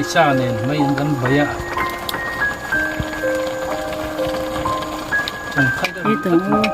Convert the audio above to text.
Hei sa nen mai an kan bai a. Changphai deuh Ito.